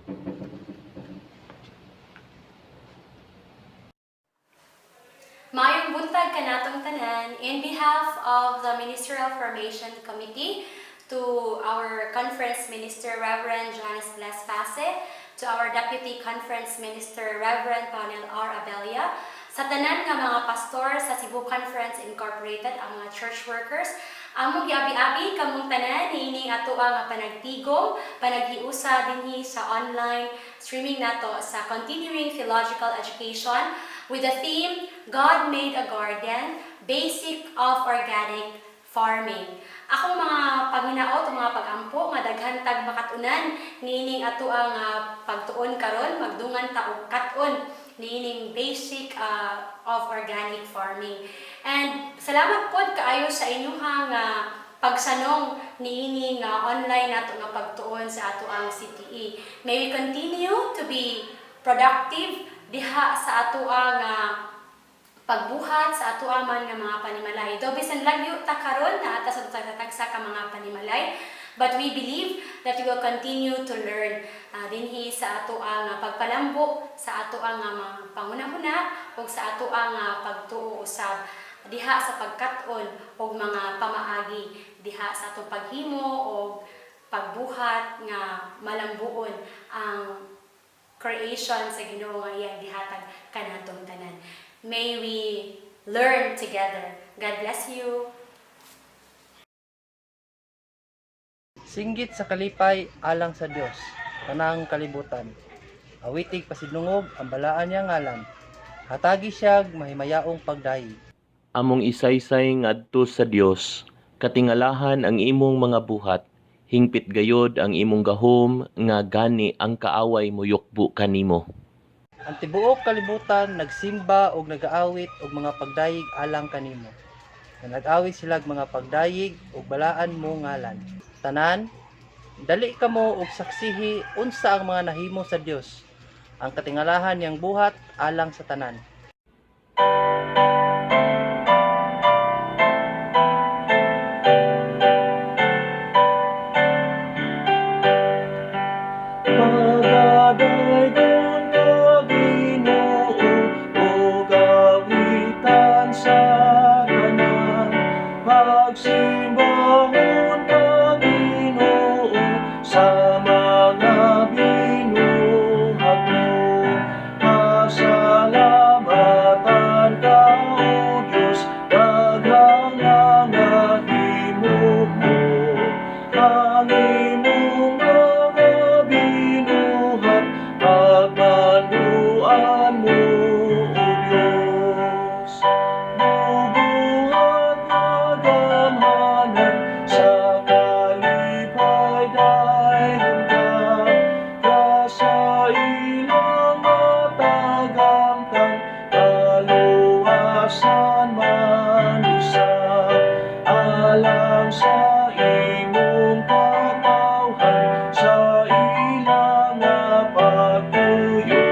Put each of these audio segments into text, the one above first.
Maayong buntag kanatong tanan. In behalf of the Ministerial Formation Committee, to our Conference Minister, Reverend Johannes Bless Pase, to our Deputy Conference Minister, Reverend Panel R. Abelia, sa tanan nga mga pastor sa Cebu Conference Incorporated, ang mga church workers, among giabi-abi kamong tanan niining ato ang panagtigom, panaghiusa dinhi sa online streaming nato sa continuing theological education with the theme "God Made a Garden, Basic of Organic Farming." Akong mga paghinaot o mga pagampo nga daghan tag makatunan niining ato ang pagtuon karon, magdungan ta og kat-on niining basic of organic farming. And salamat pod kaayo sa inyuhang pagsanong niini nga online nato nga pagtuon sa ato ang CTE. May we continue to be productive diha sa ato ang pagbuhat sa ato man nga mga panimalay. Though bisan lagyo ta karon naa ta sa tagsa ka mga panimalay, but we believe that we will continue to learn dinhi sa ato ang pagpalambo sa ato ang mga pangunahuna ug sa ato ang pagtuo usab diha sa pagkat-on og mga pamaagi diha sa atong paghimo og pagbuhat nga malambuon ang creation sa Ginoo nga iyang gihatag kanatong tanan. May we learn together. God bless you. Singgit sa kalipay alang sa Dios, tanang kalibutan. Awitig pasidungog ang balaan niya ngalan. Hatagi siyag mahimayaong pagdayeg. Among isaysay ngadto sa Dios, katingalahan ang imong mga buhat, hingpit gayod ang imong gahom nga gani ang kaaway moyukbo kanimo. Ang tibuok kalibutan nagsimba og nagaawit og mga pagdayeg alang kanimo. Nga nag-awit silag mga pagdayeg og balaan mo ngalan. Tanan, dali kamo og saksihi unsa ang mga nahimo sa Dios. Ang katingalahan niyang buhat alang sa tanan. Pagadaygon ka, Ginoo, ug awitan sa tanan. Pagsimbahon ka, Ginoo, sa mga binuhat mo. Pasalamatan ka, O Diyos, daghang nahimo mo. Ang imong mga binuhat, pagbanduan mo, O Diyos. Bubuhat nga gamhanan, sa kalipay daygon ka, sa ilang matagamtan, kaluwasan man usab, alang sa imong katawhan, sa ilang nga pagtuyo.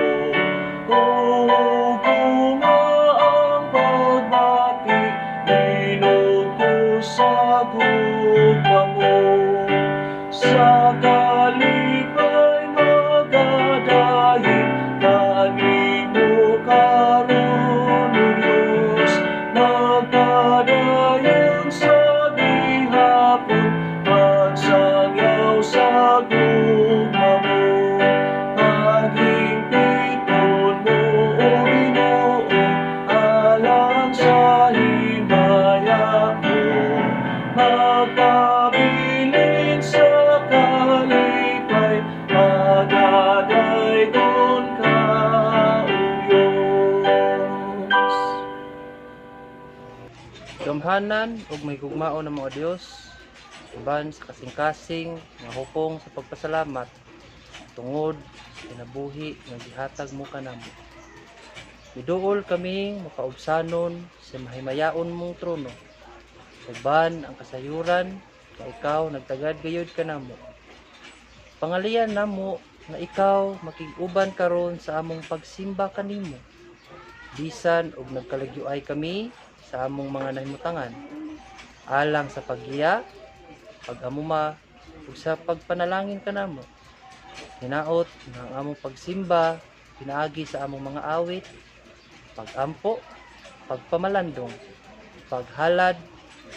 Huguna ang pagbati, binugkos sa gugma mo. Sa kalipay magadayeg kanimo karon, O Dios, magpadayon sa gihapon, pagsangyaw sa gugma mo. Paghingpiton mo, O Ginoo, alang sa himaya mo. Magpabilin sa kalipay, magadaygon ka, O Diyos. Gamhanan ug mahigugmaon namo Dios, uban sa kasing-kasing nga hupong sa pagpasalamat tungod sa kinabuhi nga gihatag mo kanamo. Miduol kaming makaubsanon sa mahimayaon mong trono. Uban ang kasayuran nga ikaw nagtagad gayud kanamo. Pangalian namo nga ikaw makig-uban karon sa among pagsimba kanimo. Bisan og nagkalagyoay kami sa among mga nahimutangan alang sa paggiya, pag-amuma ug sa pagpanalangin kanamo. Hinaot nga ang among pagsimba pinaagi sa among mga awit, pagampo, pagpamalandong, paghalad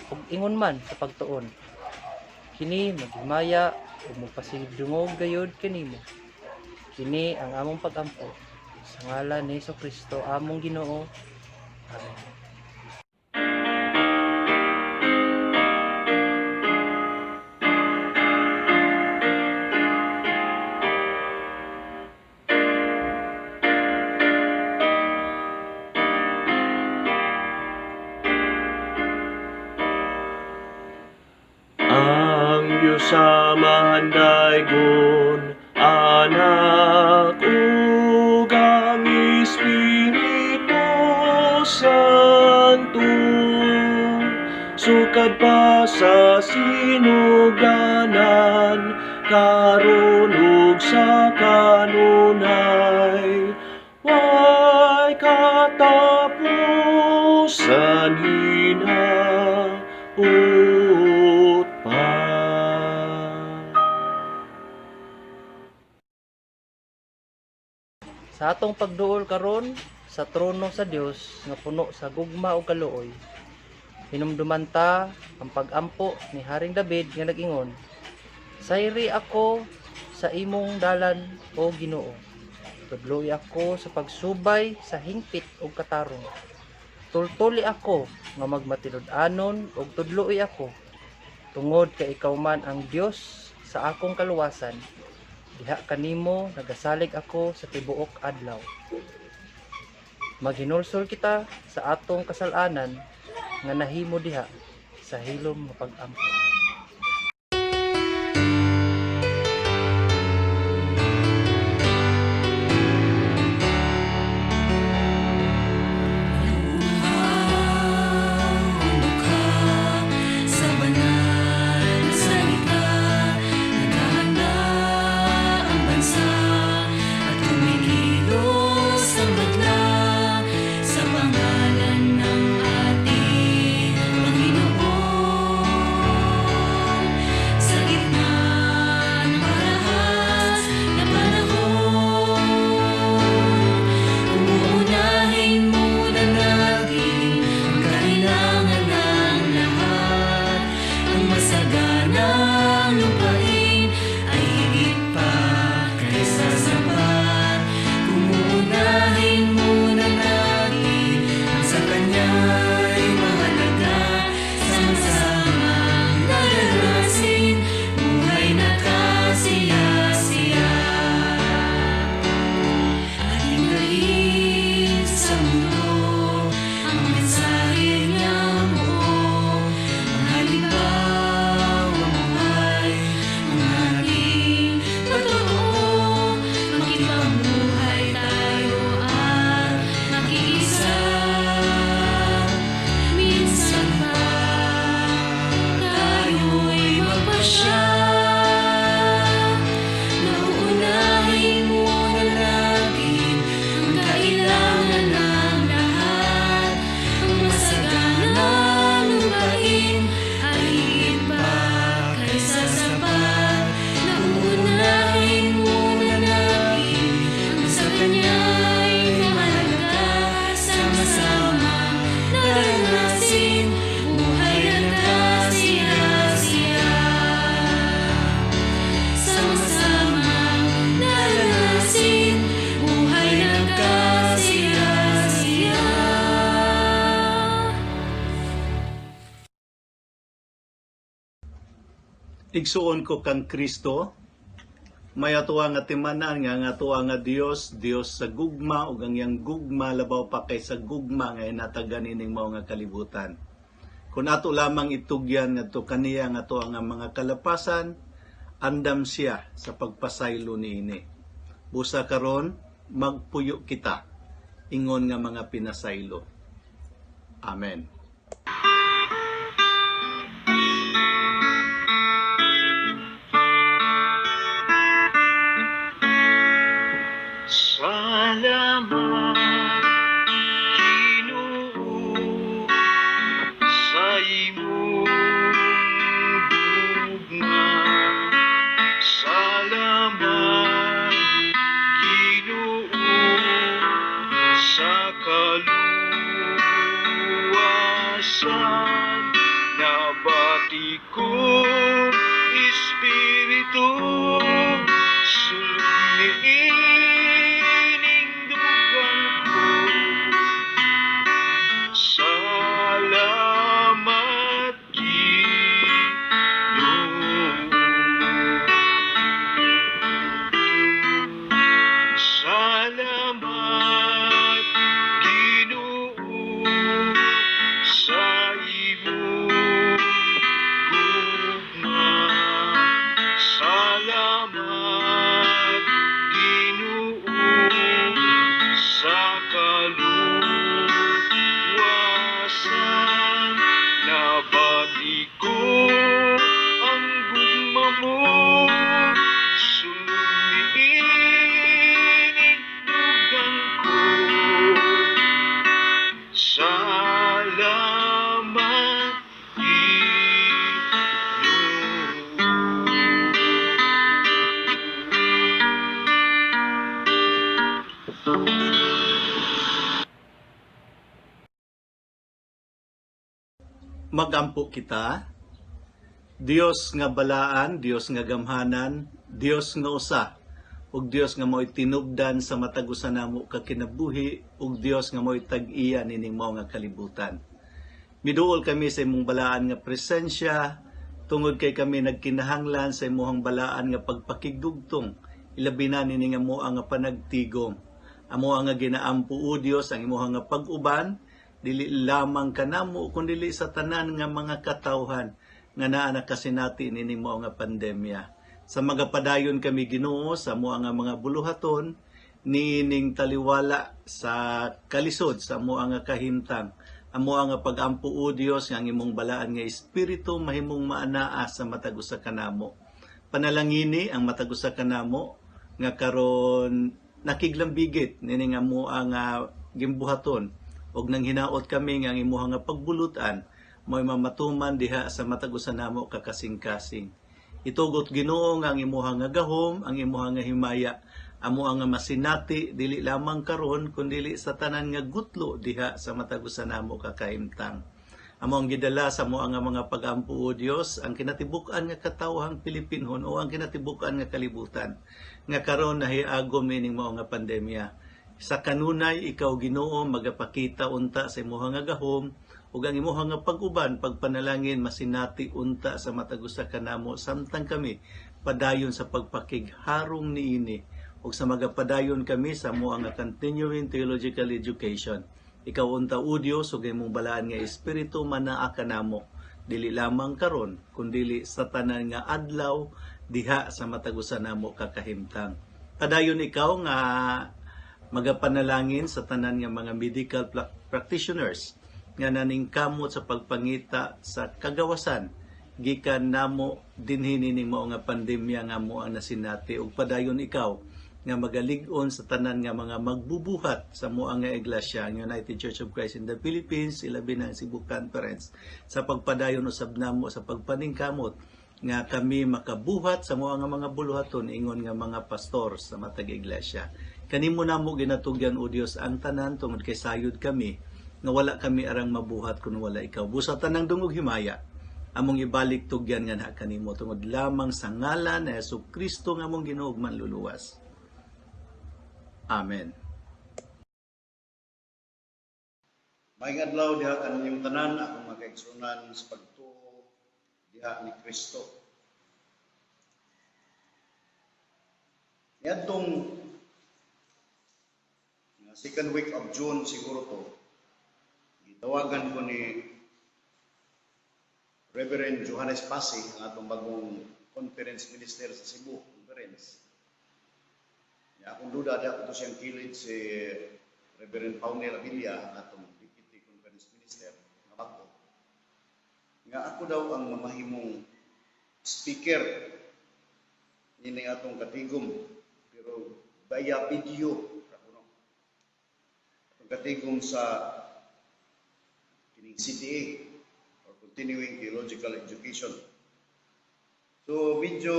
ug ingon man sa pagtuon. Kini maghimaya ug magpasidungog gayud kanimo. Kini ang among pagampo sa ngalan ni Kristo among Ginoo. Amen. Ang Diyos Amahan daygon, Anak ug ang Espiritu Santo. Sukad pa sa sinugdanan, karon ug sa kanunay, way katapusan hinaut pa. Sa atong pagduol karon sa trono sa Dios nga puno sa gugma ug kaluoy. Hinumduman ta ang pagampo ni Haring David nga nag-ingon, "Sayri ako sa imong dalan, o Ginoo. Tudloi ako sa pagsubay sa hingpit ug katarong. Tultuli ako nga magmatinud-anon ug tudloi ako tungod kay ikaw man ang Dios sa akong kaluwasan. Diha kanimo nagasalig ako sa tibuok adlaw." Maghinulsol kita sa atong kasalanan nga nahimo diha sa hilom nga pag-ampo. Sa banal na salita, naghahanda ang bansa at kumikilos ang madla sa pangalan ng ating Panginoon. Sa gitna ng marahas na panahon, uunahin muna natin ang kailangan ng lahat. Ang masaganang lupain ay higit pa kaysa sapat. Kung uunahin muna natin ang sa Kanya'y mahalaga, sama-samang daranasin buhay na kasiya-siya. Ating dalhin sa mundo ang mensahe niyang buo, ang halimbawa buhay, ang ating patotoo. Makipamuhay tayo at makiisa. Minsan pa tayo'y magpasya na uunahin muna natin ang kailangan ng lahat. Ang masaganang lupain ay higit pa kaysa sapat. Na uunahin muna natin ang sa Kanya'y mahalaga. Sama-samang naranasin buhay na kasiya-siya. Sama-samang naranasin buhay na kasiya-siya. Igsuon ko kang Kristo, may atuwa nga timan-an nga ang atuwa nga Dios, Dios sa gugma ug ang iyang gugma labaw pa kaysa gugma nga inatagan ining mao nga kalibutan. Kung ato lamang itugyan ngadto kaniya nga ato ang mga kalapasan, andam siya sa pagpasaylo niini. Busa karon magpuyo kita ingon nga mga pinasaylo. Amen. Salamat, Ginoo, sa imong gugma. Salamat. Kaluwasan. Nabati kong Espiritu, sulod niining dugang ko. Salamat, Ginoo. Salamat, Ginoo, sa imong gugma. Salamat, Ginoo, sa kaluwasan. Nabati ko ang gugma mo, sulod niining dugang ko. Salamat, Ginoo. Magampo kita. Dios nga balaan, Dios nga gamhanan, Dios nga usa, ug Dios nga mao'y tinubdan sa matag usa namo ka kinabuhi, ug Dios nga mao'y tag-iya nining mao nga kalibutan. Miduol kami sa imong balaan nga presensya tungod kay kami nagkinahanglan sa imong balaan nga pagpakigdugtong, ilabi na nining amo nga panagtigom. Amo nga ginaampo, o Dios, ang imong nga pag-uban dili lamang kanamo kundi sa tanan nga mga katawhan nga naa nakasinati nining mao nga pandemya. Sa magapadayon kami, Ginoo, sa amo nga mga buluhaton niining taliwala sa kalisod sa amo nga kahimtang, amo nga pagampo, o Dios, nga ang imong balaan nga espiritu mahimong maanaa sa matag usa kanamo. Panalangini ang matag usa kanamo nga karon nakiglambigit nining amo ang gimbuhaton ug nang hinaot kami nga ang imuha nga pagbulutan mo'y mamatuman diha sa matag usa namo kakasing-kasing. Itugot, Ginoo, nga ang imuha nga gahom, ang imuha nga himaya, amo ang masinati dili lamang karon kundili sa tanan nga gutlo diha sa matag usa namo kakahimtang. Amo ang gidala sa amo ang mga pagampo, o Dios, ang kinatibuk-an nga katawhang Pilipinhon o ang kinatibuk-an nga kalibutan nga karon nahiagom nining mao nga pandemya. Sa kanunay ikaw, Ginoo, magapakita unta sa imuha nga gahom ug ang imuha nga pag-uban, pagpanalangin, masinati unta sa matag usa kanamo samtang kami padayon sa pagpakigharong niini ug sa magapadayon kami sa amo nga continuing theological education. Ikaw unta, o Dios, ug imong balaan nga espiritu manaa kanamo dili lamang karon kundili sa tanan nga adlaw diha sa matag usa namo kakahimtang. Padayon ikaw nga magapanalangin sa tanan nga mga medical practitioners nga naningkamot sa pagpangita sa kagawasan gikan namo dinhi nining mao nga pandemya nga amo ang nasinati, ug padayon ikaw nga magalig-on sa tanan nga mga magbubuhat sa amo nga iglesia, ang United Church of Christ in the Philippines, ilabi na ang Cebu Conference, sa pagpadayon usab namo sa pagpaningkamot nga kami makabuhat sa mga nga mga buluhaton ingon nga mga pastor sa matag iglesia. Kanimo namo ginatugyan, O Dios, ang tanan tungod kay sayod kami nga wala kami arang mabuhat kun wala ikaw. Busa tanang dungog himaya among ibalik tugyan nga na kanimo tungod lamang sa ngalan ni Hesus Kristo nga among Ginoo ug Manluluwas. Amen. Maayong adlaw diha kaninyong tanan, akong mga kaigsuonan sa pagtuo diha ni Kristo. Niadtong second week of June siguro to, gitawagan ko ni Reverend Johannes Pasi, ang atong bagong conference minister sa Cebu Conference. Ya, akong duda diha ko siyang kilid si Reverend Paunel Abilla, ang atong deputy conference minister nga bag-o. Nga ako daw ang mamahimong speaker nining atong katigom, pero via video kuno. Atong katigom sa kining CTA or Continuing Theological Education. So medyo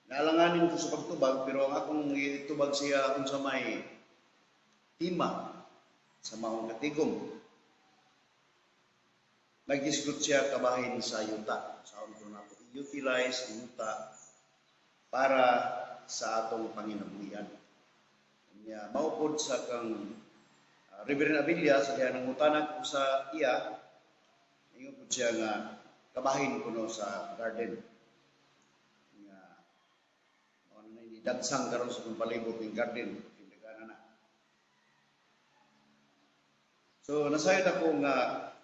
naalanganin ko sa pagtubag, pero ang akong itubag siya unsa may tema sa maong katigom. Naghisgot siya kabahin sa yuta. Saon ko nato i-utilize ang yuta para sa atong panginabuhian. Nya mao sa kang Reverend Abilla sa diha nangutana ko sa iya, ingon pud siya nga kabahin kuno sa garden. Nga mao na ni dagsang karon sa akong palibot ning garden, kinagana na. So nasayod ako nga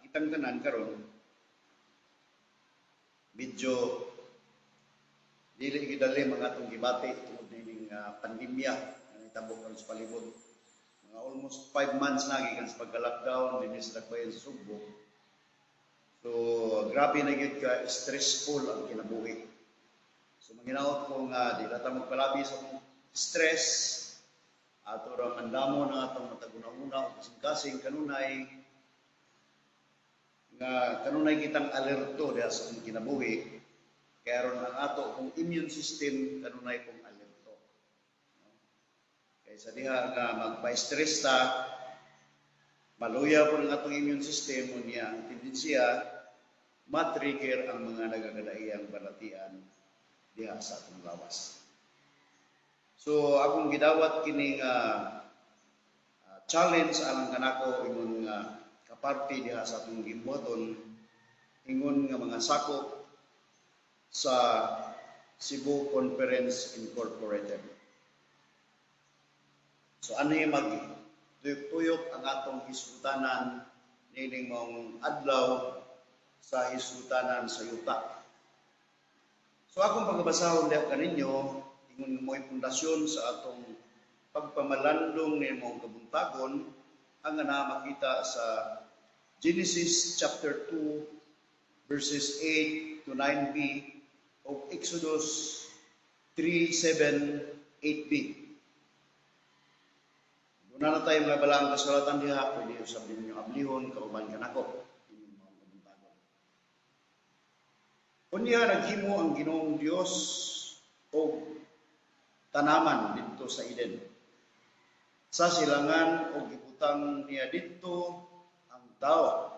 kitang tanan karon medyo dili gidali mga atong gibati tungod nining pandemya nga nahitabo karon sa palibot. Mga almost 5 months na gikan sa pagka-lockdown dinhi sa Dakbayan sa Sugbo. So grabe na gyud ka stressful ang kinabuhi. So manghinaot ko nga di ta magpalabi sa atong stress, ato ra andamo na atong matag una-una o kasing-kasing kanunay nga kanunay kitang alerto diha sa atong kinabuhi, kay aron ang ato kung immune system kanunay kung alerto. No? Kaysa diha nga magpa-stress ta, maluya po ng atong immune system, unya ang tendensiya matrigger ang mga nagakadaiyang balatian diha sa atong lawas. So akong gidawat kining challenge alang kanako ingon nga kaparte diha sa atong gibuhaton ingon nga mga sakop sa Cebu Conference Incorporated. So ano yung mag tuyok-tuyok ang atong hisgutanan nining maong adlaw sa hisgutanan sa yuta. So akong pagkabasahon diha kaninyo ingon nga mo'y pundasyon sa atong pagpamalandong ni maong kabuntagon ang nga makita sa Genesis chapter 2 verses 8 to 9b o Exodus 3, 7, 8b. Doon na tayo mga balaang kasulatan diha, pwede usab ninyo ablihon, kauban kanako, inyong mga kabuntagon. Unya naghimo ang Ginoong Dios og tanaman didto sa Eden. Sa silangan og gibutang niya didto ang tawo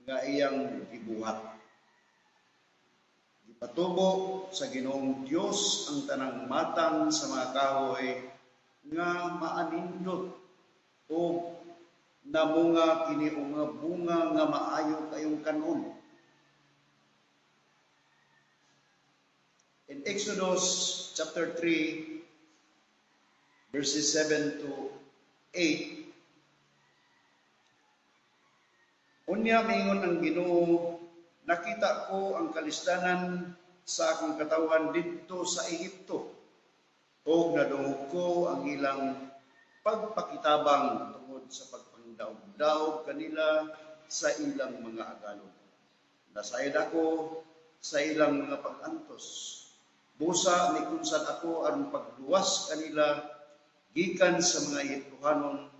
nga iyang gibuhat. Gipatubo sa Ginoong Dios ang tanang matang sa mga kahoy nga maanindot o namunga kini og mga bunga nga maayo kayong kanon. In Exodus chapter 3 verses 7 to 8, unya mingon ang Ginoo, nakita ko ang kalisdanan sa akong katawhan didto sa Ehipto, ug nadungog ko ang ilang pagpakitabang tungod sa pagpangdaog-daog kanila sa ilang mga agalon. Nasayod ako sa ilang mga pag-antos. Busa mikunsad ako aron pagluwas kanila gikan sa mga Ehiptohanon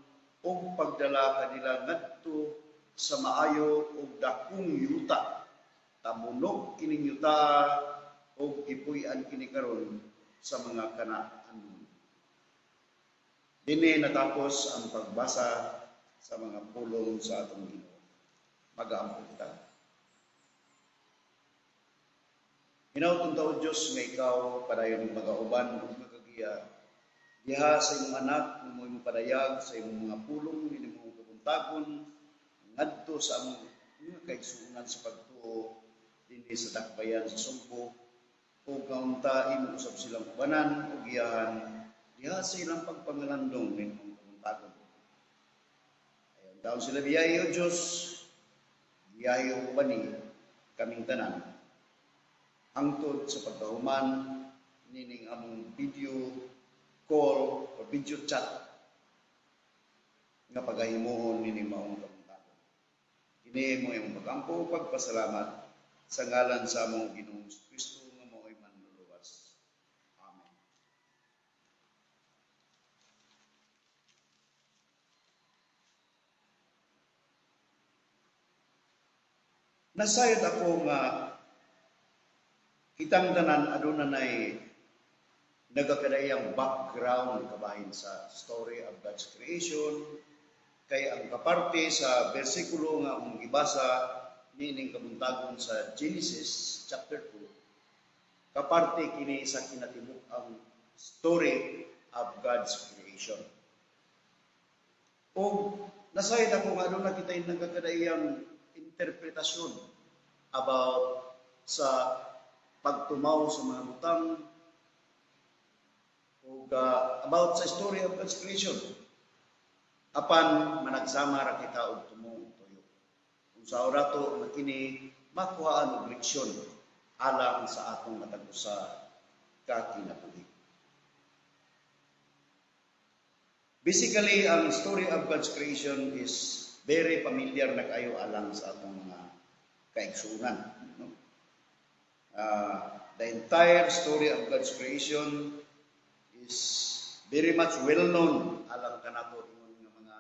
ug pagdala kanila ngadto sa maayo ug dakong yuta. Tabunog kining yuta ug gipuy-an kini karon sa mga Kanaanon. Dinhi natapos ang pagbasa sa mga pulong sa atong Ginoo. Mag-aampo kita. Hinaut unta o Dios nga ikaw padayon magauban ug magagiya diha sa imong anak nga mo'y mopadayag sa imong mga pulong imong kabuntagon ngadto sa among mga kaigsuonan sa pagtuo dinhi sa Dakbayan sa Sugbo, ug kaunta imo usab silang ubanan ug giyahan diha sa ilang pagpangalandong nimong kabuntagon. Ayon taon sila biyahe o Dios, biyahe o ubani kaming tanan hangtod sa pagkahuman nining among video call o video chat nga pagahimuon nining maong kabuntagon. Kini mo imong pagampo pagpasalamat sa ngalan sa among Ginoong Kristo nga mao'y manluluwas. Amen. Nasayod ako nga kitang tanan aduna nay nagakadaiyang background kabahin sa story of God's creation, kay ang kaparte sa bersikulo nga akong gibasa niining kabuntagon sa Genesis chapter 2, kaparte kini sa kinatibuk-ang story of God's creation. O nasayod ako nga aduna kita nagkakadaiyang interpretasyon about sa pagtumaw sa mga butang o about sa story of God's creation. Apan managsama ra kita og tumo ug tuyo. Kung sa orato nga kini makuhaan og leksyon alang sa atong matag usa ka kinabuhi. Basically, ang story of God's creation is very familiar na kayo alang sa atong mga kaigsuonan. No? The entire story of God's creation is very much well known alang kanato ingon nga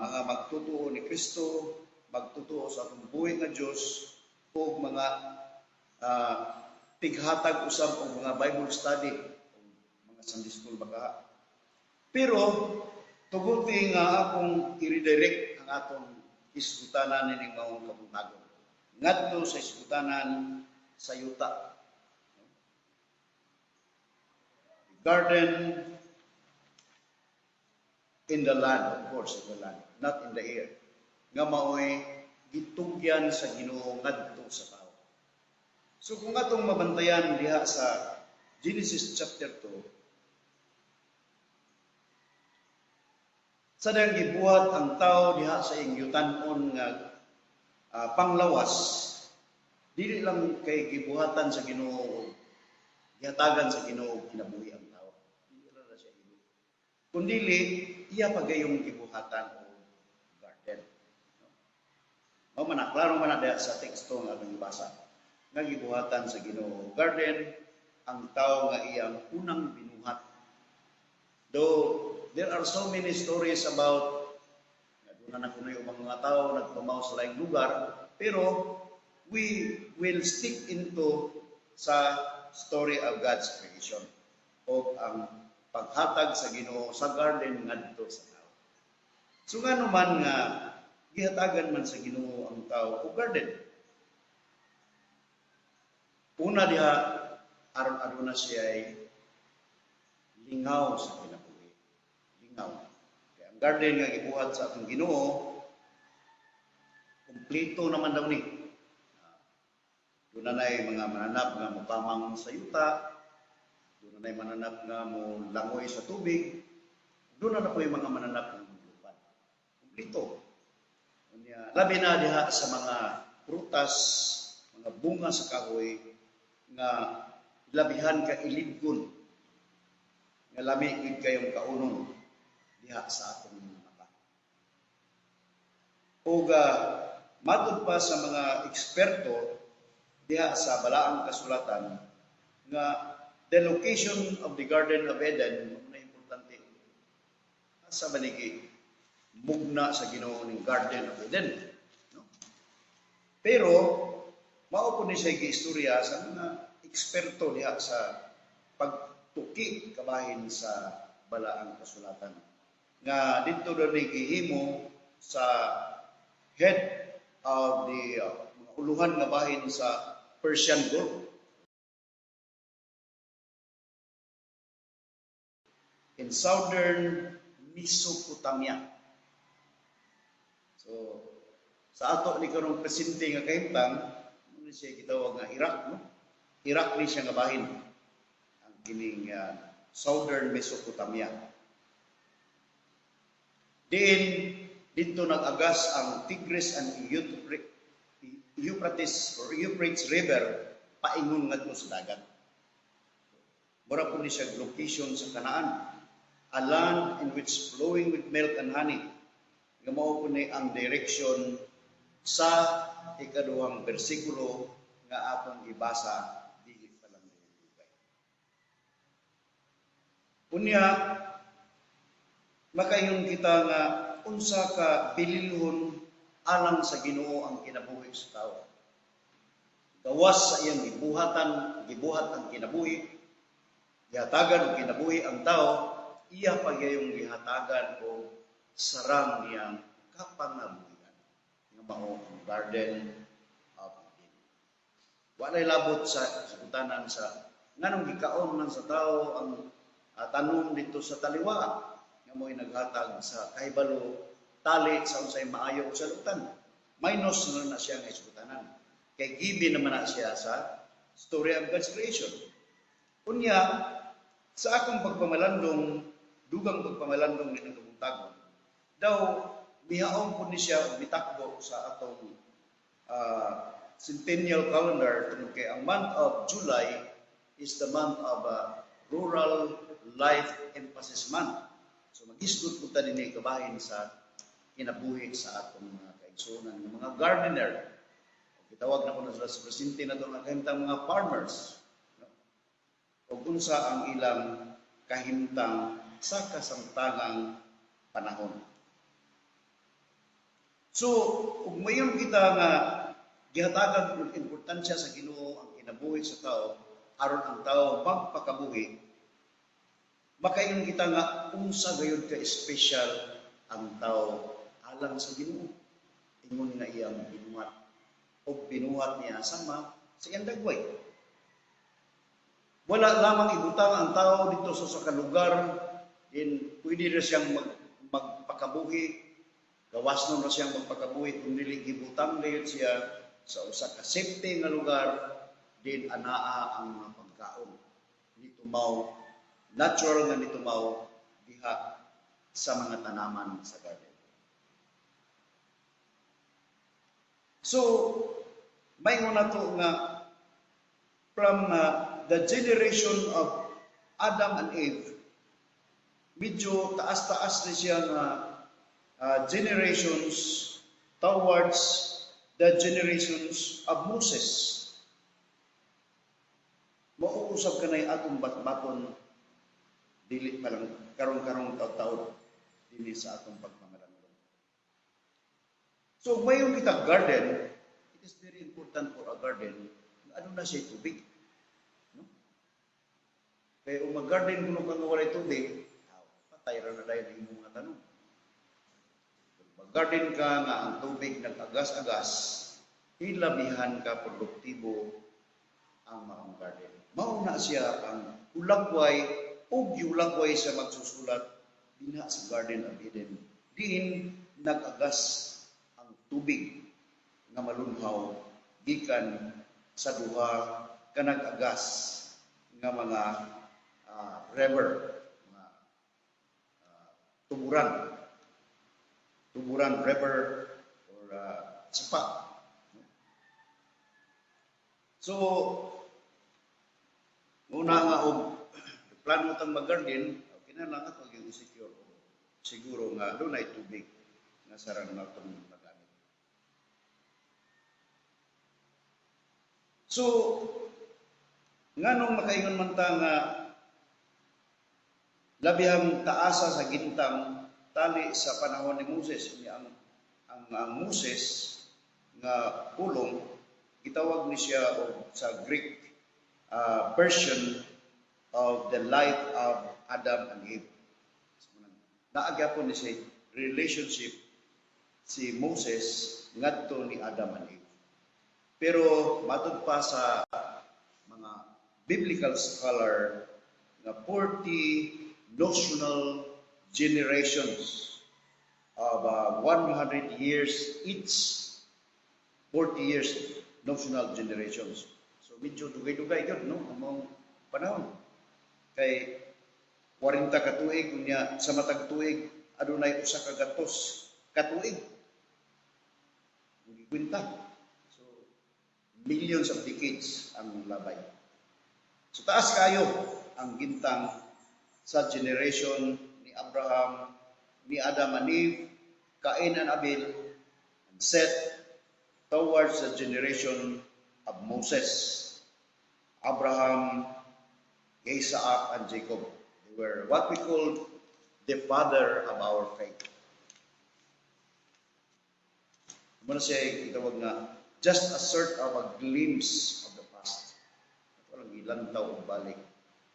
mga magtutuo ni Kristo, magtutuo sa atong buhi nga Dios ug mga tighatag usab og mga Bible study, og mga Sunday school baka. Pero tuguti nga akong i-redirect ang atong isgutanan nining maong kabuntagon ngadto sa isgutanan sa yuta. Garden in the land, of course, in the land, not in the air. Nga maoy gitugyan sa Ginoo ngadto sa tao. So kung atong mabantayan diha sa Genesis chapter 2, sa dayang gibuhat ang tao diha sa iyang yutan-on nga panglawas, dili lang kay gibuhatan sa Ginoo, gihatagan sa Ginoo kinabuhi ang tao. Dili ra siya ilo. Kundili iya pagayong gibuhatan og garden. No? Mao man na, klaro man na diha sa teksto nga atong gibasa nga gibuhatan sa Ginoo garden ang tao nga iyang unang binuhat. Though there are so many stories about nga doon na kunoy ubang mga tao nagtumaw sa laing lugar, pero we will stick into sa story of God's creation o ang paghatag sa Ginoo sa garden ngadto sa tao. So ngano man nga gihatagan man sa Ginoo ang tao og garden? Una diha, aron aduna siya ay lingaw sa kinabuhi. Lingaw. Kaya ang garden nga gibuhat sa atong Ginoo, kumpleto naman daw ni. Doon na na'y mga mananap nga mukamang sa yuta, doon na na'y mananap nga mo langoy sa tubig, doon na na po'y mga mananap nga mulupad. Kumpleto. Unya, labi na diha sa mga prutas, mga bunga sa kahoy nga labihan ka ilidgon, nga lami gid kayong kaunon diha sa atong mga mata. Ug matud pa sa mga eksperto diha sa Balaang Kasulatan nga the location of the Garden of Eden mao na importante. Asa ba ni mugna sa Ginoo ning Garden of Eden? No? Pero mao po ni siya giistorya sa mga eksperto diha sa pagtuki kabahin sa Balaang Kasulatan nga didto daw ni gihimo sa head of the mga uluhan nga bahin sa Persian Gulf in southern Mesopotamia. So sa ato ni karong presente nga kahimtang, mo ni siya gitawag nga Iraq, no? Iraq ni siya nga bahin ang kining southern Mesopotamia. Diin didto nag-agas ang Tigris and Euphrates or Euphrates River paingon ngadto sa dagat. Mura po ni siya location sa Kanaan, a land in which flowing with milk and honey. Nga mao po ni ang direction sa ikaduhang bersikulo nga atong gibasa dili pa lang dugay. Unya makaingon kita nga unsa ka bililhon alang sa Ginoo ang kinabuhi sa tao. Gawas sa iyang gibuhatan, gibuhat ang kinabuhi, gihatagan og kinabuhi ang tao, iya pagyayong gihatagan og sarang niyang kapangabuhian. Nga mao ang Garden of Eden. Walay labot sa sugutanan sa nganong gikaon man sa tao ang tanom dito sa taliwa nga mo'y naghatag sa kahibalo tali sa unsay maayo o sa lutan. Minus na na siya nga isugutanan. Kay given naman na siya sa story of God's creation. Unya, sa akong pagpamalandong, dugang pagpamalandong ni ng kabuntagon, daw mihaong po ni siya og mitakbo sa atong centennial calendar tungod kay ang month of July is the month of Rural Life Emphasis Month. So magisgot po ta dinhi kabahin sa kinabuhi sa atong mga kaigsuonan nga mga gardener. O gitawag na ko na sila sa presente na nga kahimtang mga farmers. No? O unsa ang ilang kahimtang sa kasamtangang panahon. So, ug mayon kita nga gihatagan og importansya sa Ginoo ang kinabuhi sa tao aron ang tao magpakabuhi, makaingon kita nga unsa gayud ka espesyal ang tao alang sa Ginoo, ingon nga iyang binuhat og binuhat niya sama sa iyang dagway. Wala lamang ibutang ang tao dito sa usa ka lugar din pwede ra siyang magpakabuhi, gawas nun ra siyang magpakabuhi kung dili gibutang gayud siya sa usa ka safety nga lugar din anaa ang mga pagkaon nitumaw, natural nga nitumaw diha sa mga tanaman sa garden. So, maingon nato nga from the generation of Adam and Eve, medyo taas-taas ni siya nga generations towards the generations of Moses. Mauusab kanay atong batbaton dili pa lang karong-karong taud-taud dinhi sa atong pagpamalandong. So mayon kita garden, it is very important for a garden nga aduna siya tubig. No? Kaya kung mag-garden kuno ka nga walay tubig, patay ra na dayon ang imong mga tanom. Kung mag-garden ka nga ang tubig nag-agas-agas, hilabihan ka produktibo ang maong garden. Mao na siya ang hulakway ug gihulakway sa magsusulat dinha sa Garden of Eden. Diin nag-agas ang tubig nga malunhaw gikan sa duha ka nag-agas nga mga river, mga tuburan river or sapa. So, una nga og plano tang mag-garden, kinahanglan ato gyud i-secure siguro nga dunay tubig nga sarang natong magamit. So, nganong makaingon man ta nga labihang taasa sa gintang tali sa panahon ni Moses, niya ang Moses nga pulong gitawag ni siya og sa Greek version of the life of Adam and Eve. So, naa gyapon ni siya relationship si Moses ngadto ni Adam and Eve. Pero matud pa sa mga biblical scholar nga 40 notional generations of 100 years each, 40 years notional generations. So medyo dugay-dugay gyud, no, ang maong panahon. Kay 40 ka tuig, unya sa matag tuig adunay usa ka gatos ka tuig. Gikwenta. So millions of decades ang labay. So taas kayo ang gintang sa generation ni Abraham, ni Adam and Eve, Cain and Abel, and Seth, towards the generation of Moses, Abraham, Isaac, and Jacob. They were what we call the father of our faith. Muna siya itawag nga just a sort of a glimpse of the past. Walang ilantaw o balik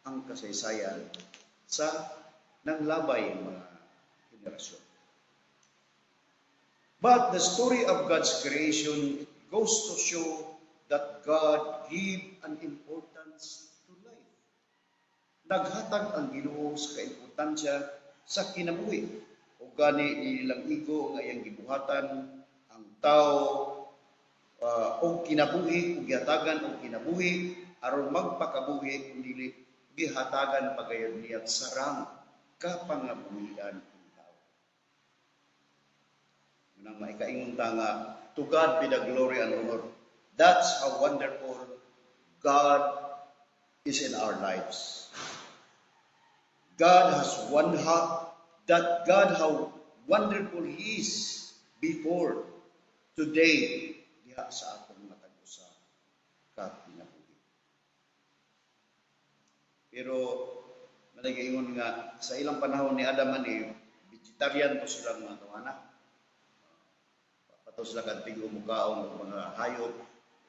ang kasaysayan sa nanglabay mga henerasyon. But the story of God's creation, it goes to show that God give an importance to life. Naghatag ang Ginoo sa kaimportansya sa kinabuhi. O gani nilang igo nga iyang gibuhatan ang tao og kinabuhi ug gihatagan og kinabuhi aron magpakabuhi, kun dili gihatagan pagayon niya sarang kapangabuhian ang tao. Nang maikaingon ta nga to God be the glory and honor. That's how wonderful God is in our lives. God has one heart, that God, how wonderful He is before, today, diha sa atong matag usa ka kinabuhi. Pero managaingon nga sa ilang panahon ni Adam and Eve, vegetarian to silang mga tawana. Pato sila kantigo mukaon og mga hayop,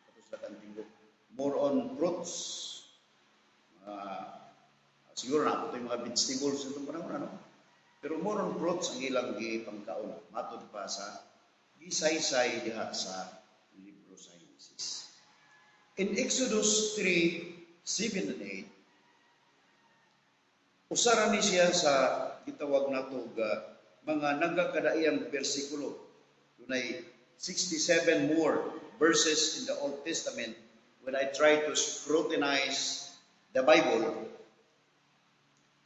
pato sila kantigo, more on fruits. Mga siguro na ito yung mga vegetables itong panahon, ano? Pero more on fruits ang ilang gipangkaon matud pa sa gisaysay diha sa libro sa Genesis. In Exodus 3, 7 and 8, usara ni siya sa gitawag nato ga mga nagakadaiyang bersikulo. Dunay 67 more verses in the Old Testament. When I try to scrutinize the Bible,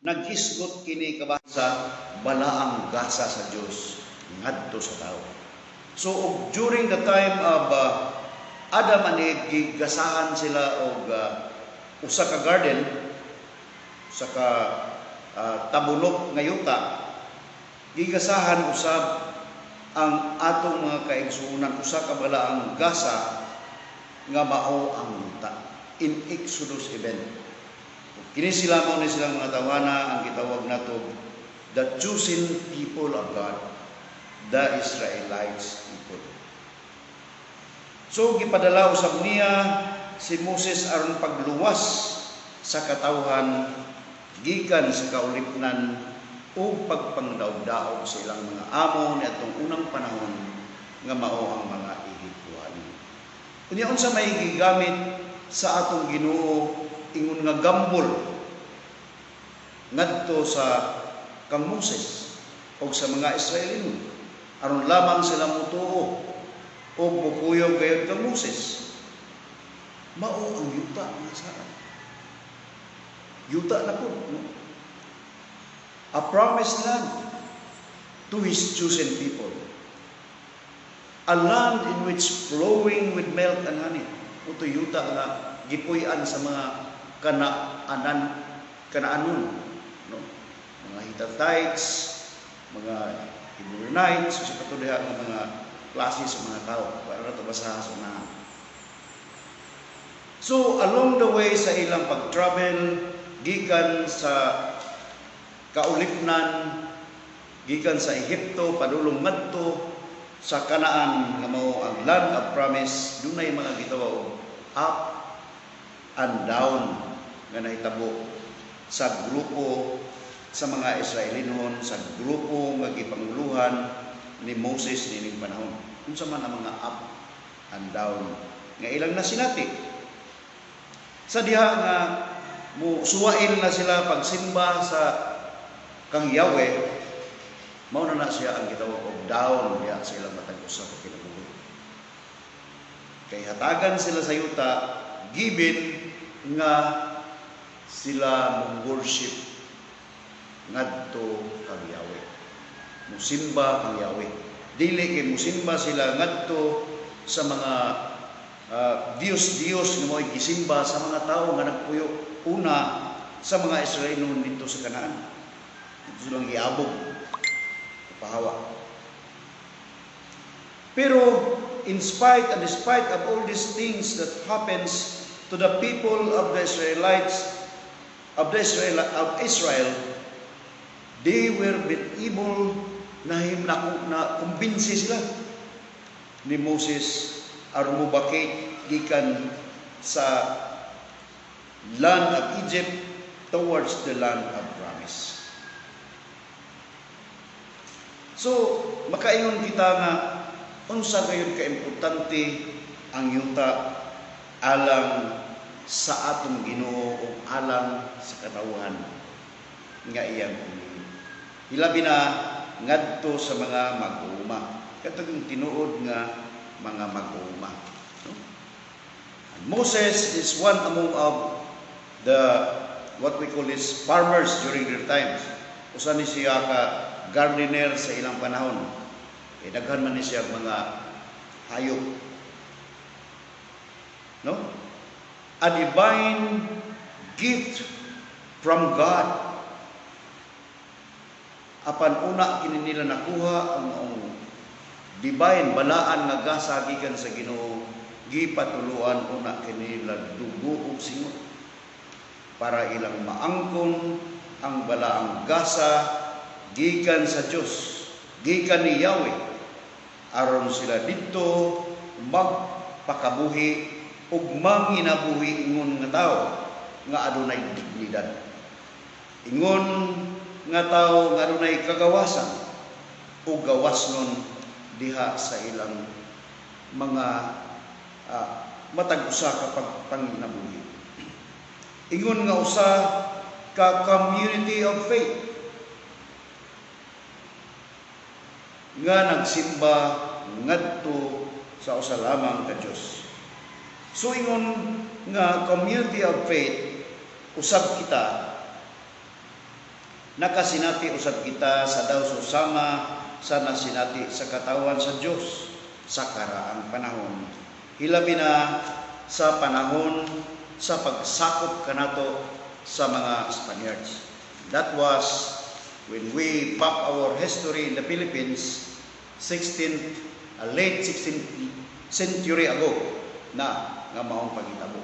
naghisgot kini sa balaang gasa sa Dios ngadto sa tao. So og during the time of Adam and Eve, gigasahan sila og usa ka garden, usa ka tabunok nga yuta, gigasahan usab ang atong mga kaigsuonan usa ka balaang gasa nga mao ang yuta in Exodus event. Kini sila, mao ni silang mga tawana ang gitawag nato the chosen people of God, the Israelites people. So gipadala usab niya si Moses aron pagluwas sa katawhan gikan sa kaulipnan ug pagpangdaog-daog sa ilang mga amo niadtong unang panahon nga mao ang mga Egyptohanon. Unya, unsa may gigamit sa atong Ginoo ingon nga gambol ngadto sa kang Moses o sa mga Israelino aron lamang sila mutuo o mukuyog gayud kang Moses? Mao ang yuta nga saan yuta na po, no? A promised land to his chosen people, a land in which flowing with milk and honey. Uto yuta nga gipuy-an sa mga Kanaanan, Kanaanon, no? Mga Hittites, mga Amorites, sa kato diha nga mga klase sa mga tao. Para na ito basaha sa unahan. So, along the way sa ilang pag-travel, gikan sa kaulipnan, gikan sa Ehipto, padulong ngadto sa Kanaan nga mao ang land of promise, dunay mga gitawag og up and down nga nahitabo sa grupo sa mga Israelinhon, sa grupo nga gipanguluhan ni Moses niining panahon. Unsa man ang mga up and down nga ilang nasinati? Sa diha nga mo suwail na sila pagsimba sa kang Yahweh, mao na na siya ang gitawag og down diha sa ilang matag usa ka kinabuhi. Kay hatagan sila sa yuta given nga sila mo worship ngadto kang Yahweh. Musimba kang Yahweh. Dili kay musimba sila ngadto sa mga Diyos-Diyos nga mo'y gisimba sa mga tao nga nagpuyo una sa mga Israelon dito sa Kanaan. Dito silang giabog, pahawa. Pero in spite and despite of all these things that happens to the people of the Israelites, of the Israel of Israel, they were been able na kumbinsi sila ni Moses aron mobakate gikan sa land of Egypt towards the land of promise. So, makaingon kita nga Unsa gayud ka importante ang yuta alang sa atong Ginoo o alang sa katawhan nga iyang pinili. Hilabi na ngadto sa mga mag-uuma. Katong tinuod nga mga mag-uuma. No? And Moses is one among of the what we call is farmers during their times. Usa ni siya ka gardener sa ilang panahon. Eh, daghan man ni siya mga hayop. No? A divine gift from God. Apan una kini nila nakuha ang divine balaan nga gasa gikan sa Ginoo, gipatuluan una kini nila dugo ug singot para ilang maangkon ang balaang gasa gikan sa Dios, gikan ni Yahweh, aron sila didto magpakabuhi ug manginabuhi ingon nga tawo nga adunay dignidad, ingon nga tawo nga adunay kagawasan ug gawasnon diha sa ilang mga matag usa ka panginabuhi, ingon nga usa ka community of faith nga nagsimba ngadto sa usa lamang ka Dios. So ingon nga community of faith usab kita, nakasinati usab kita sa daw susama sa nasinati sa katawan sa Dios sa karaang panahon, hilabi na sa panahon sa pagsakop kanato sa mga Spaniards. That was when we back our history in the Philippines 16th, late 16th century ago na nga maong pagitabo.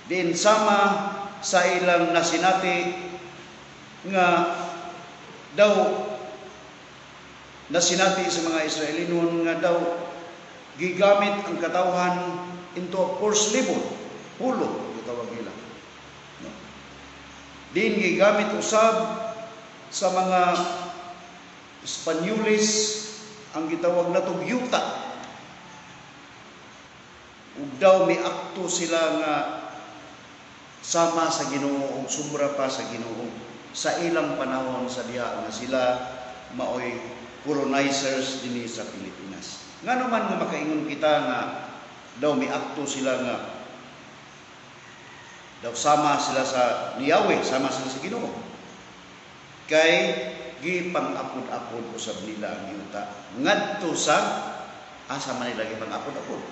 Din sama sa ilang nasinati nga daw nasinati sa mga Israelinon nga daw gigamit ang katawhan into a forced labor, pulo gitawag nila. No. Din gigamit usab sa mga Espanyoles ang gitawag natong yuta. Ug daw miakto sila nga sama sa Ginoo ug sobra pa sa Ginoo sa ilang panahon sa diha nga sila maoy colonizers dinhi sa Pilipinas. Ngano man nga makaingon kita nga daw miakto sila nga daw sama sila sa ni Yahweh, sama sila sa Ginoo? Kay gipang-apod-apod usab nila ang yuta ngadto sa asa man nila gipang-apod-apod?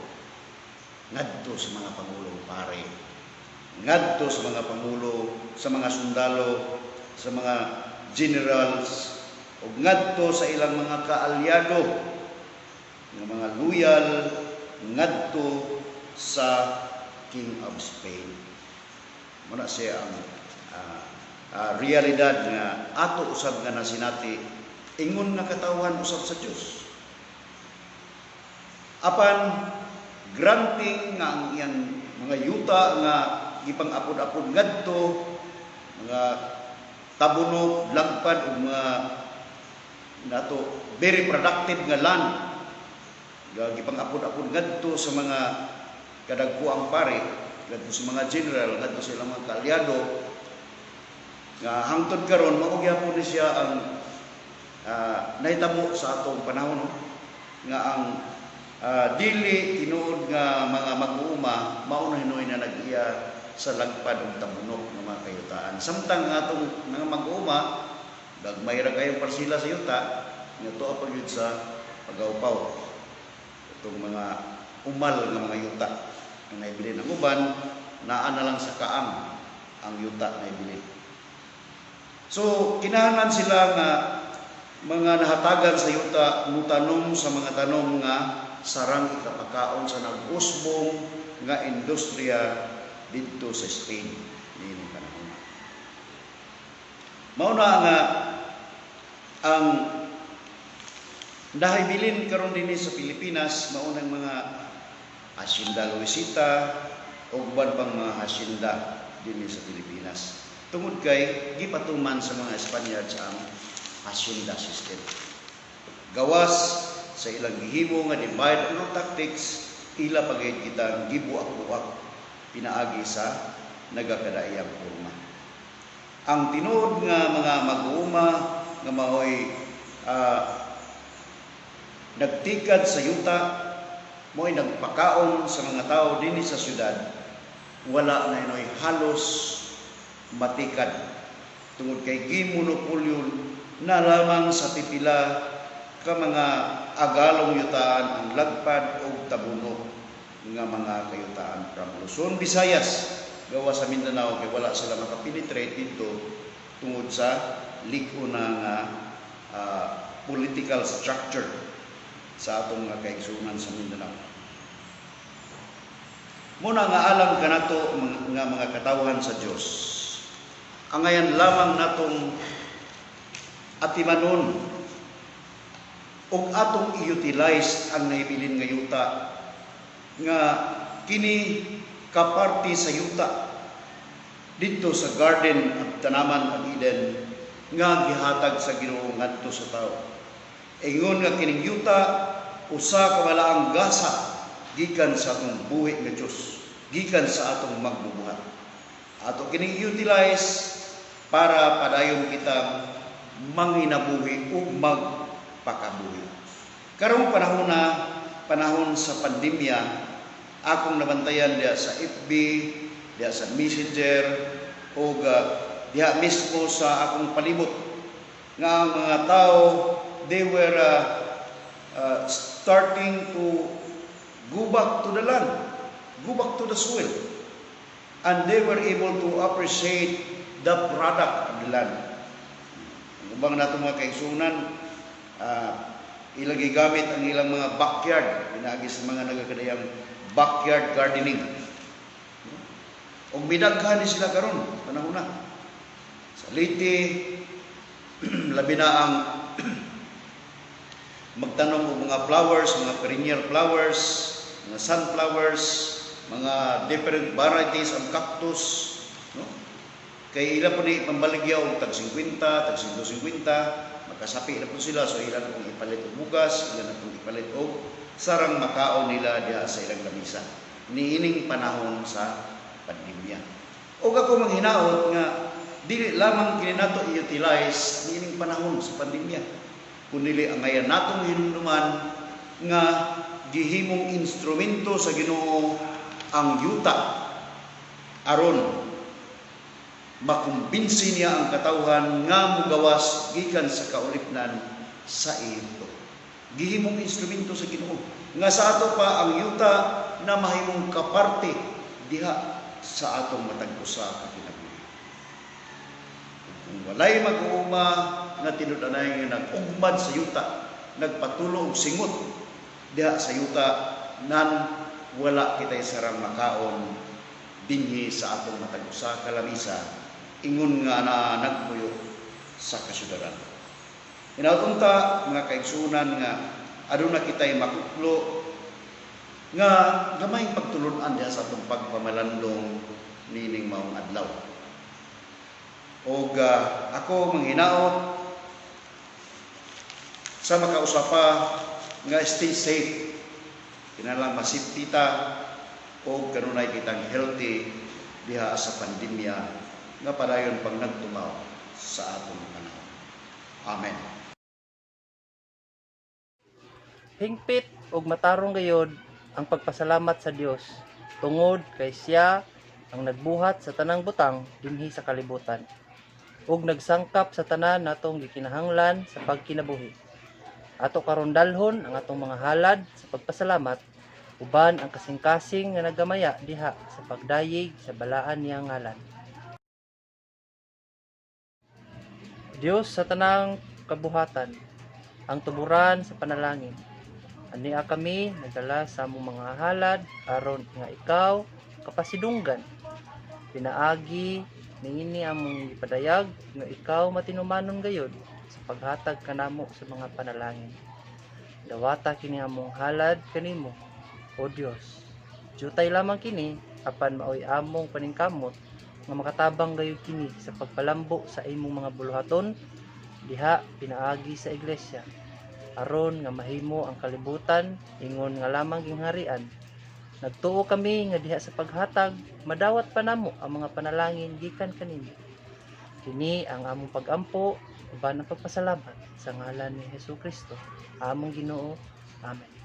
Ngadto sa mga pangulong pare, ngadto sa mga pangulo, sa mga sundalo, sa mga generals, ug ngadto sa ilang mga kaalyado nga mga loyal ngadto sa King of Spain. Muna siya ang realidad nga ato usab nga nasinati ingon nga katawhan usab sa Dios. Apan granting nga ang iyang mga yuta nga gipang-apod-apod ngadto mga tabunok, lagpad ug mga nato very productive nga land nga gipang-apod-apod ngadto sa mga kadagkuang pare, ngadto sa mga general, ngadto sa ilang mga kaalyado nga hangtod karon mao gyapon ni siya ang nahitabo sa atong panahon, no? Nga ang dili tinuod nga mga mag-uuma mao na hinuoy na nag-iya sa lagpad ug tabunok ng mga kayutaan, samtang ang atong mga mag-uuma gagmay ra kayong parsila sa yuta nga tuwa pa gyud sa pagawpaw itong mga umal nga mga yuta nga naibilin. Ang uban naa na lang sa kaang ang yuta naibilin. So kinahanglan sila nga mga nahatagan sa yuta mutanom sa mga tanom nga sarang ikapakaon sa nag-usbong nga industriya didto sa Spain niining panahon. Mao na nga ang nahibilin karon dinhi sa Pilipinas mao nang mga Hacienda Luisita ug uban pang mga hacienda dinhi sa Pilipinas. Tungod kay gipatuman sa mga Spaniards ang hacienda system. Gawas sa Sa ilang gihimo nga divide and rule tactics, ila pa gyud kitang gibuak-buak pinaagi sa nagakadaiyang porma. Ang tinuod nga mga mag-uuma nga maoy nagtikad sa yuta, mo'y nagpakaon sa mga tao dinhi sa syudad, wala na inoy halos matikad tungod kay gimonopolyo na lamang sa pipila ka mga agalong yutaan ang lagpad og tabuno nga mga kayutaan from Luzon, Visayas, gawa sa Mindanao kay wala sila makapenetrate dito tungod sa lig-on na nga political structure sa atong mga kaigsuonan sa Mindanao. Muna nga alam kanato nga mga katawhan sa Dios. Angayan lamang natong atimanon ug atong i-utilize ang nahibilin nga yuta nga kini kaparte sa yuta didto sa garden at tanaman of Eden nga gihatag sa Ginoo ngadto sa tao. Ingon nga kining yuta usa ka balaang gasa gikan sa atong buhi nga Dios, gikan sa atong magbubuhat. Ato kining utilize para padayon kitang manginabuhi ug magpakabuhi. Karong panahon na panahon sa pandemya, akong nabantayan diha sa FB, diha sa Messenger ug diha mismo sa akong palibot nga ang mga tao, they were starting to go back to the land, go back to the soil. And they were able to appreciate the product of the land. Ang ubang nato mga kaigsuonan, ilang gigamit ang ilang mga backyard, pinaagi sa mga nagakadayang backyard gardening. Og midaghan ni sila karon panahon na. Sa Leyte, labi na ang magtanom og mga flowers, mga perennial flowers, mga sunflowers, mga different varieties of cactus, no? Kay ila po ni pambaligya og tag 50, tag 150, makasapi na po sila, so ila na pong ipalit og bugas, ila na pong ipalit og sarang makaon nila diha sa ilang lamisa niining panahon sa pandemya. Og ako manghinaot nga dili lamang kini nato i-utilize niining panahon sa pandemya, kundi angayan natong hinumduman nga gihimong instrumento sa Ginoo ang yuta aron makumbinsi niya ang katawhan nga mugawas gikan sa kaulipnan sa Ehipto. Gihimong instrumento sa Ginoo nga sa ato pa ang yuta na mahimong kaparte diha sa atong matag usa ka kinabuhi. Kung walay mag-uuma nga tinud-anay nga nag-ugmad sa yuta, nagpatulo og singot diha sa yuta, nan wala kitay sarang makaon dinhi sa atong matag usa ka lamisa ingon nga na nagpuyo sa kasyudaran. Hinaot unta, mga kaigsuonan, nga aduna kitay makuklo nga gamayng pagtulun-an diha sa atong pagpamalandong nining maong adlaw. Og ako manghinaot sa makausa pa nga stay safe. Kinahanglan ma-safety ta og kanunay kitang healthy diha sa pandemya nga padayon pang nagtumaw sa atong panahon. Amen. Hingpit ug matarong gayod ang pagpasalamat sa Dios tungod kay siya ang nagbuhat sa tanang butang dinhi sa kalibutan ug nagsangkap sa tanan natong gikinahanglan sa pagkinabuhi. Ato karon dalhon ang atong mga halad sa pagpasalamat uban ang kasing-kasing nga nagamaya diha sa pagdayeg sa balaan niyang ngalan. Dios sa tanang kabuhatan, ang tuburan sa panalangin. Ania kami nagdala sa among mga halad aron nga ikaw kapasidunggan. Pinaagi niini among gipadayag nga ikaw matinumanon gayod sa paghatag kanamo sa mga panalangin. Dawata kini among halad kanimo, O Dios. Jutay lamang kini apan maoy among paningkamot nga makatabang gayud kini sa pagpalambo sa imong mga buluhaton diha pinaagi sa iglesia. aron nga mahimo ang kalibutan ingon nga lamang gingharian. Nagtuo kami nga diha sa paghatag madawat pa namo ang mga panalangin gikan kanimo. Kini ang among pagampo uban ang pagpasalamat sa ngalan ni Hesus Kristo, among Ginoo. Amen.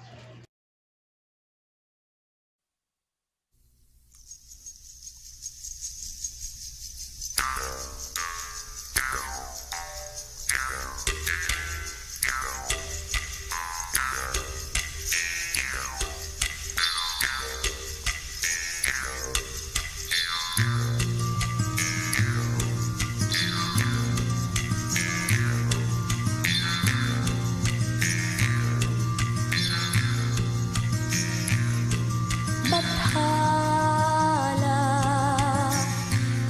Bathala,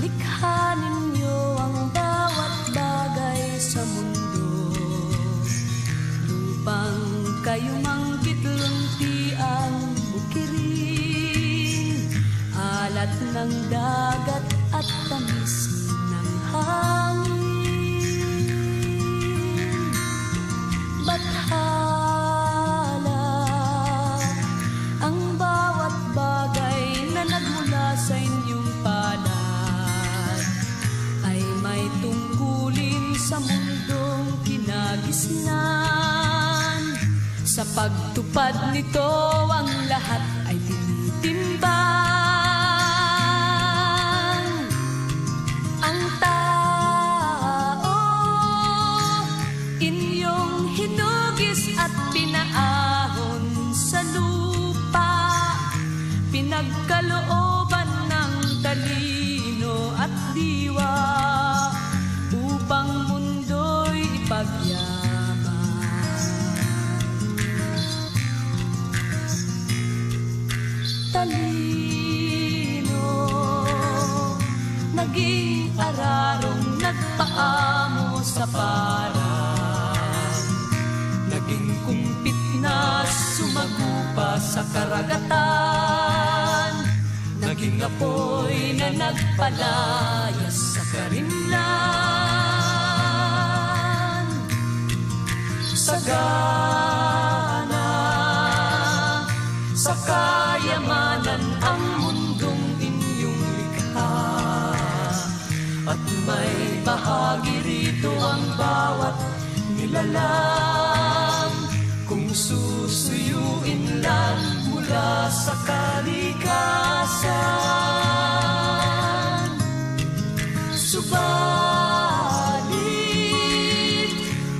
likha ninyo ang bawat bagay sa mundo. Lupang kayo mang bitlunti ang bukirin, alat ng dagat at tamis ng hangin. Bathala, ang bawat bagay na nagmula sa inyong palad ay may tungkulin sa mundong kinagisnan. Sa pagtupad nito ang lahat ay tinitimbang. Ang tao inyong hinugis at pinaahon sa lupa, pinagkalooban ng talino at diwa upang mundo'y ipagyaman. Talino, naging ararong nagpaamo sa parang, naging kumpit na sumagupa sa karagatan, naging apoy na nagpalayas sa karimlan. Sagana sa kayamanan ang mundong inyong likha, at may bahagi rito ang bawat nilalang kung susuyuin lang mula sa kalikasan. Subalit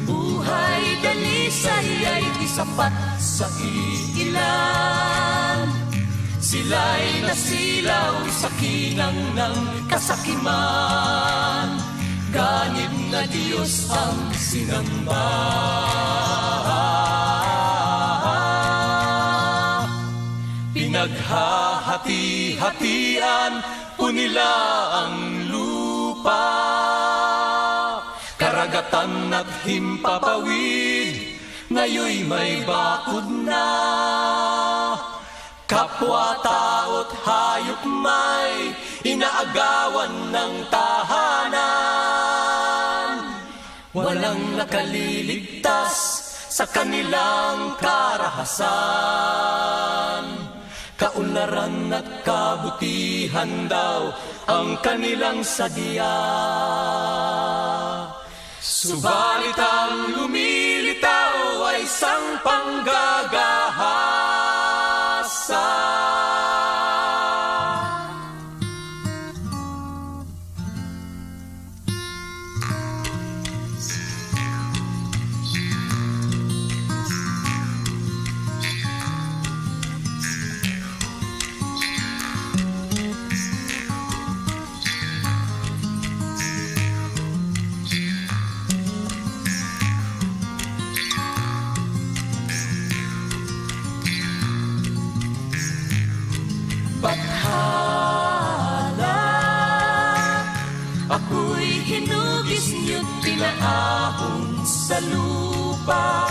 buhay dalisay ay di sapat sa iilan, sila'y nasilaw sa kinang ng kasakiman. Ganib na Diyos ang sinamba. Pinaghahati-hatian po nila ang lupa, karagatan at himpapawid, ngayoy may bakod na. Kapwa tao't hayop may inaagawan ng tahanan. Walang nakaliligtas sa kanilang karahasan. Kaunlaran at kabutihan daw ang kanilang sadya. Subalit ang lumilitaw ay isang panggagahasa. Bathala, ako'y hinugis niyo't pinaahon sa lupa.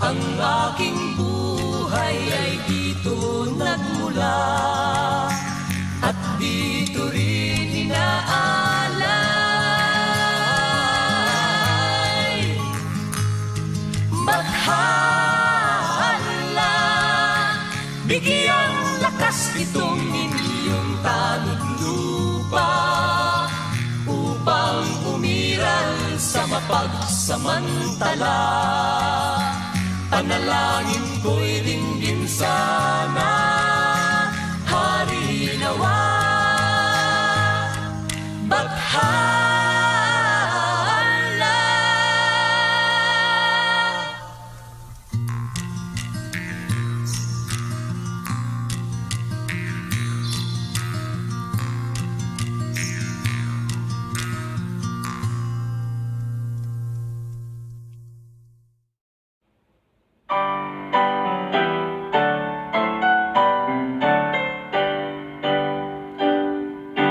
Ang aking buhay ay dito nagmula at dito rin inaalay. Bathala, Itong inyong tanod lupa upang umiral sa mapagsamantala. Panalangin ko'y dinggin sana, harinawa Bathala.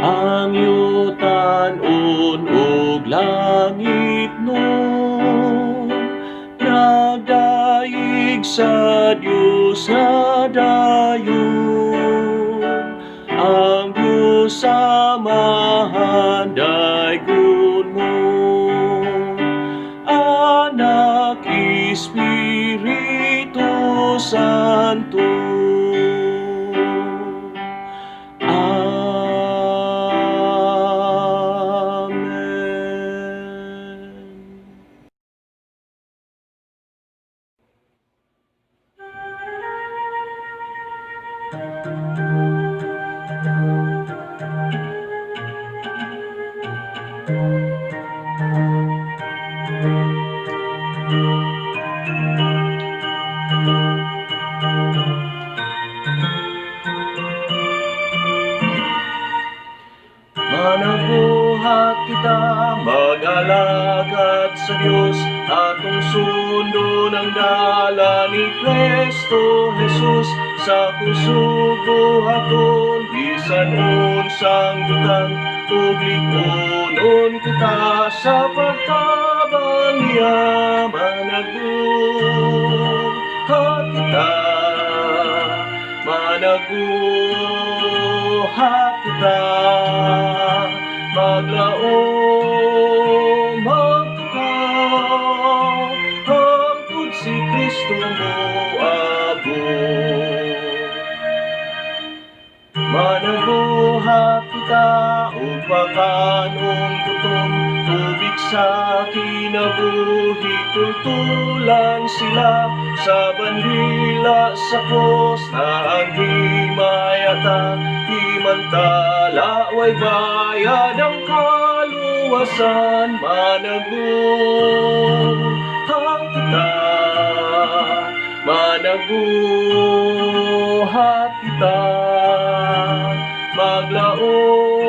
Ang yutanon ug langit nun nagdaig sa Dios nga dayon. Ang Dios Amahan daygon mo, Anak, Espiritu Santo. Amen. Manabuhat kita, mag-alagad sa Diyos, atong sundon ang dala ni Kristo Jesus, sa kusog buhaton, bisan unsang butang, ug likonon kita sa pagtabang niya, managbuhat kita, managbuhat kita, maglaom, magtukaw, hangtod si Kristo moabot. Manabuhat kita ug makanong gutom, tubig sa kinabuhi, tultulan sila sa bandila sa krus na ang himayata, himantala way bayad ang kaluwasan. Manabuhat kita, manabuhat kita, maglaom,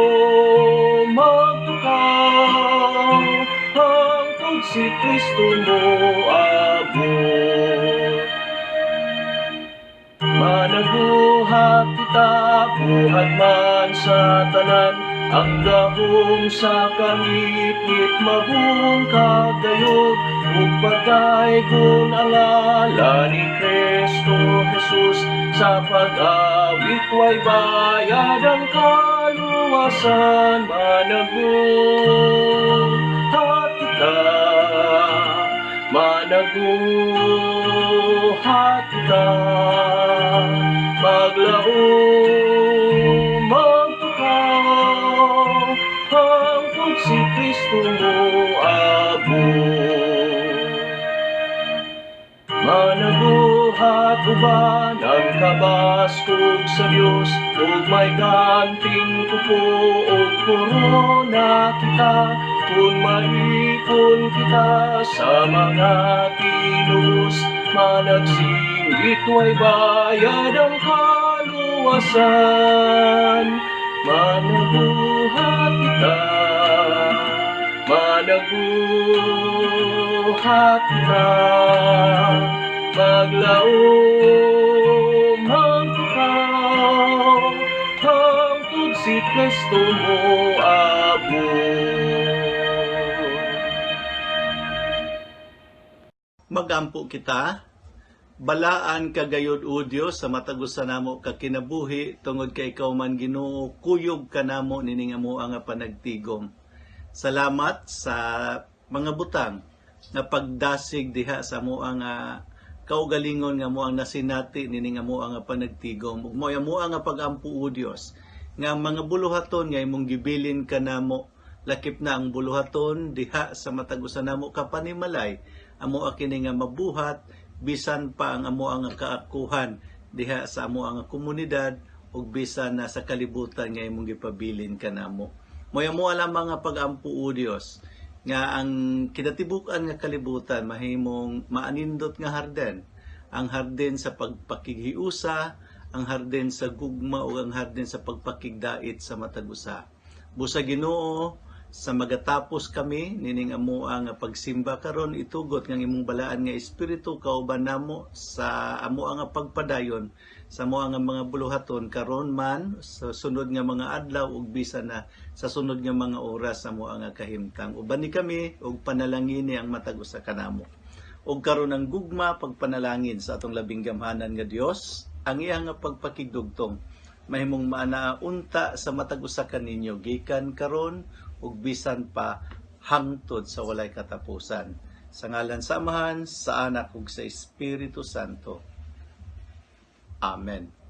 magtukaw, hangtod si Kristo moabot. Manabuhat kita, buhat man sa tanan, ang gahom sa kangitngit mabungkag gayod, ug pagkaigon ang ngalan ni Kristo Jesus, sa pag-awit way bayad ang kaluwasan. Manabuhat kita, manabuhat kita, maglaom, magtukaw, hangtod si Kristo moabot. Manabuhat uban ang kabaskog sa Dios, ug may ganting kuko ug korona kita, kung maipon kita sa mga tinubos, managsinggit way bayad ang kaluwasan. Manabuhat kita, manabuhat kita, maglaom, magtukaw, hangtod si Kristo moabot. Magampo kita, balaan ka gayod o Dios sa matag usa namo ka kinabuhi, tungod kay ikaw man Ginoo kuyog kanamo nining amo nga panagtigom. Salamat sa mga butang na pagdasig diha sa amo nga Kaugalingon nga amo ang nasinati nining amo ang panagtigom ug mao amo ang pagampo, o Dios, nga ang mga buluhaton nga imong gibilin kanamo, lakip na ang buluhaton diha sa matag usa namo ka panimalay, amo kini nga mabuhat bisan pa ang amo ang kaakuhan diha sa amo ang komunidad ug bisan na sa kalibutan nga imong gipabilin kanamo. Mao amo lamang nga pagampo, o Dios, nga ang kinatibuk-an nga kalibutan mahimong maanindot nga harden, ang harden sa pagpakighiusa, ang harden sa gugma ug ang harden sa pagpakigdait sa matag usa. Busa, Ginoo, sa magatapos kami nining amoa nga pagsimba karon, itugot nga imong balaan nga espiritu kauban namo sa amoa nga pagpadayon sa amoa nga mga buluhaton karon man sa sunod nga mga adlaw ug bisan na sa sunod nga mga oras sa amoa nga kahimtang. Uban ni kami ug panalangini ang matag usa kanamo. Ug karon, ang gugma, pagpanalangin sa atong labing gamhanan nga Dios, ang iyang nga pagpakigdugtong mahimong maanaa unta sa matag usa kaninyo gikan karon ug bisan pa hangtod sa walay katapusan. Sa ngalan sa Amahan, sa Anak ug sa Espiritu Santo. Amen.